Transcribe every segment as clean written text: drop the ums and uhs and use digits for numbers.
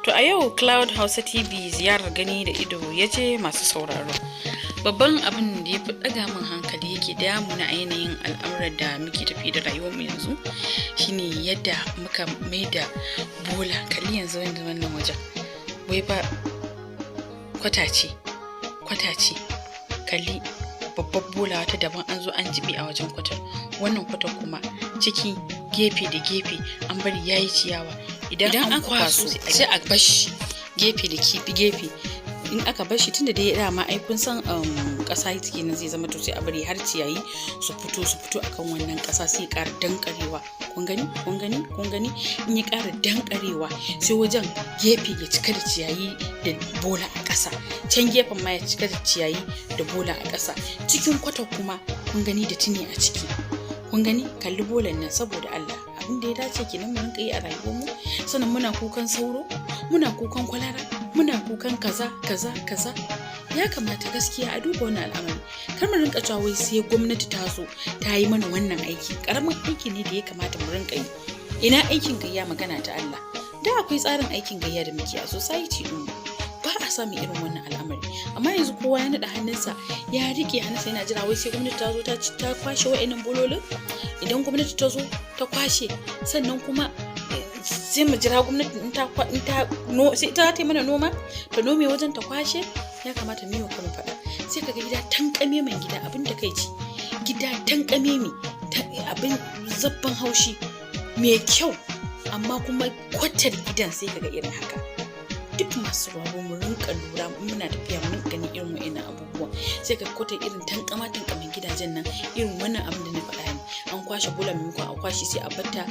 To a yau Cloud Hausa TV ziyarar gani da ido ya je, masu sauraro. Babban abin da ya fi ɗaga min hankali yake damuna a yanayin al'amuran da muke tafi da rayuwarmu yanzu shine yadda muka maida bola. Kalli yanzu wannan wajen. Wai ba kwata ce, kwata ce. Kalli babbar bola wata daban an zo an jibe a wajen kwatar. Wannan kwatar kuma ciki gefe da gefe an bari yayi ciyawa. Idan an kwaso, sai a bashi gefe da kifi gefe. In aka bar shi, tunda dai dama ai kun san ƙasa kenan zai zama, to sai a bari har ciyayi su fito akan wannan ƙasa, sai ya ƙara danƙarewa. Kun gani, kun gani, kun gani? In ya ƙara danƙarewa, sai wajen gefe ya cika da ciyayi da bola a ƙasa, can gefen ma ya cika da ciyayi da bola a ƙasa. Cikin kwata kuma kun gani da tuni a ciki. Kun gani? Kalli bolan nan, saboda Allah. Abin da ya dace kenan mu rinka yi a rayuwarmu? Sannan muna kukan sauro, muna kukan kwalara, muna kukan kaza kaza kaza. Ya kamata gaskiya a duba wannan al'amari. Kar mu rinka cewa wai sai gwamnati ta zo ta yi mana wannan aiki. Karamin aiki ne da ya kamata mu rinka yi. Ina aikin gayya? Magana ta Allah, da akwai tsarin aikin gayya da muke a society din, ba a samun irin wannan al'amari. Amma yanzu kowa ya naɗa hannunsa, ya rike hannunsa, yana jira wai sai gwamnati ta zo ta kwashe wa'annan bololin. Idan gwamnati ta zo ta kwashe, sannan kuma sai mu jira gwamnati in ta no sai ita ta yi mana noma, ta nome wajen, ta kwashe. Ya kamata mu yi wa kanmu faɗa. Sai kaga gida tankame man gida, abin da kai ci gida tankame mi, abin zabban haushi, mai kyau, amma kuma kwatar gidan sai kaga irin haka. Duk masu rabo, mu rinka lura in muna tafiya, mu rinka ganin irin wa'annan abubuwan. Sai ka kwata irin tankama tankamin gidajen nan, irin wannan abin da na faɗa ne. An kwashe bola, maimakon a kwashe sai a batta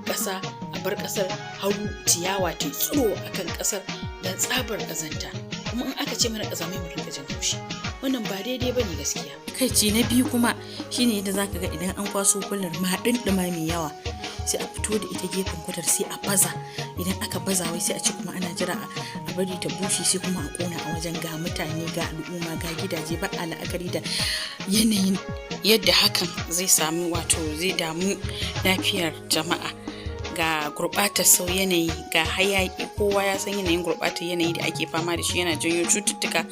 ƙasa, a bar ƙasar haru, ciyawa ta tsiro akan ƙasar don tsabar ƙazanta. Kuma in aka ce mana ƙazamai, mu rinka jin haushi. Wannan ba daidai bane gaskiya. Kai ce na biyu kuma shine yadda zaka ga idan an kwaso bolar ma ɗinɗima mai yawa, sai a fito da ita gefen kwatar, sai a baza. Idan aka baza, wai sai a ce kuma ana jira a bari ta bushe, sai kuma a kona a wajen. Ga mutane, ga al'umma, ga gidaje, ba a la'akari da yanayin yadda hakan zai sami, wato zai damu lafiyar jama'a. Ga gurɓatar sau yanayi, ga hayaƙi. Kowa ya san yanayin gurɓatar yanayi da ake fama da shi yana janyo cututtuka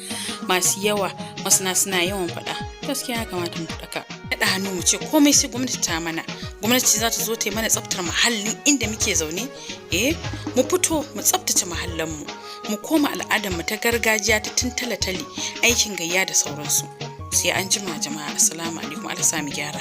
masu yawa. Masana suna yawan faɗa. Gaskiya ya kamata mu faɗaka, naɗa hannu mu ce komai sai gwamnati ta mana. Gwamnati za ta zo ta yi mana tsaftar muhallin inda muke zaune? Eh, mu fito mu tsaftace muhallinmu, mu koma al'adarmu ta gargajiya ta tun tale-tale, aikin gayya da sauransu. Sai an jima jama'a. Assalamu alaikum. Allah sa mu gyara.